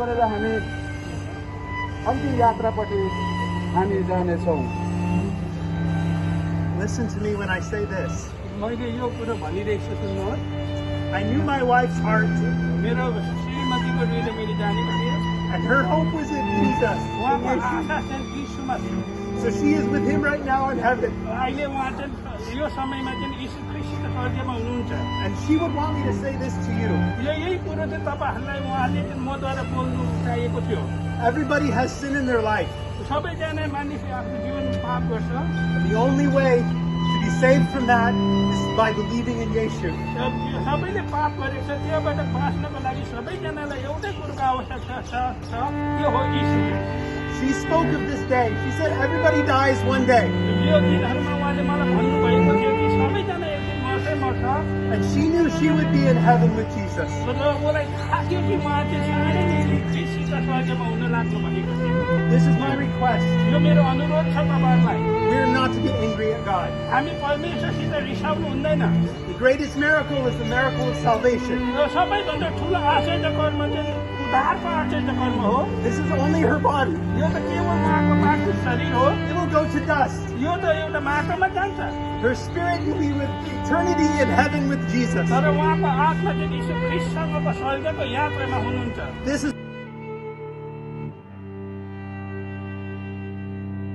गरेर हामी अन्तिम यात्रापट्टि हामी जानेछौँ। Listen to me when I say this. मैले यो कुरो भनिरहेको छु, सुन्नुहोस्। I knew my wife's heart, मेरो श्रीमतीको हृदय मैले जानेको थिएँ। and her hope was in Jesus. उहाँको आशा चाहिँ यीशुमा थियो। So she is with him right now in heaven. अहिले उहाँ चाहिँ यो समयमा चाहिँ यीशु ख्रीष्टको स्वर्गमा हुनुहुन्छ। And she would want me to say this to you. यही कुरो चाहिँ तपाईँहरूलाई उहाँले चाहिँ मद्वारा बोल्नु चाहिएको थियो। Everybody has sin in their life. सबैजना मानिस आफ्नो जीवन पाप गर्छ। The only way to be saved from that is by believing in Yeshu. सबैले पाप गरेको छ, त्योबाट बाँच्नको लागि सबैजनालाई एउटै कुरोको आवश्यकता छ, त्यो हो यीशु। She spoke of this day. She said everybody dies one day. यो दिनहरूमा उहाँले मलाई भन्नुभएको थियो कि सबैजना एक दिन मर्छै मर्छ। And she knew she would be in heaven with Jesus. र उसलाई थाहा थियो कि उहाँ चाहिँ सानैदेखि ख्रीष्टका स्वर्गमा हुन लाग्नु भनेको थियो। This is my request. यो मेरो अनुरोध छ तपाईँहरूलाई। We are not to be angry at God. हामी परमेश्वरसित रिसाउनु हुँदैन। The greatest miracle is the miracle of salvation. र सबैभन्दा ठुलो आश्चर्य कर्म चाहिँ उद्धारको आश्चर्य कर्म हो। This is only her body. यो त केवल उहाँको पार्थिव शरीर हो। It will go to dust. यो त एउटा माटोमा जान्छ। Her spirit will be with eternity in heaven with Jesus. तर उहाँको आत्मा चाहिँ यीशु ख्रीष्टसँगको स्वर्गको यात्रामा हुनुहुन्छ। This is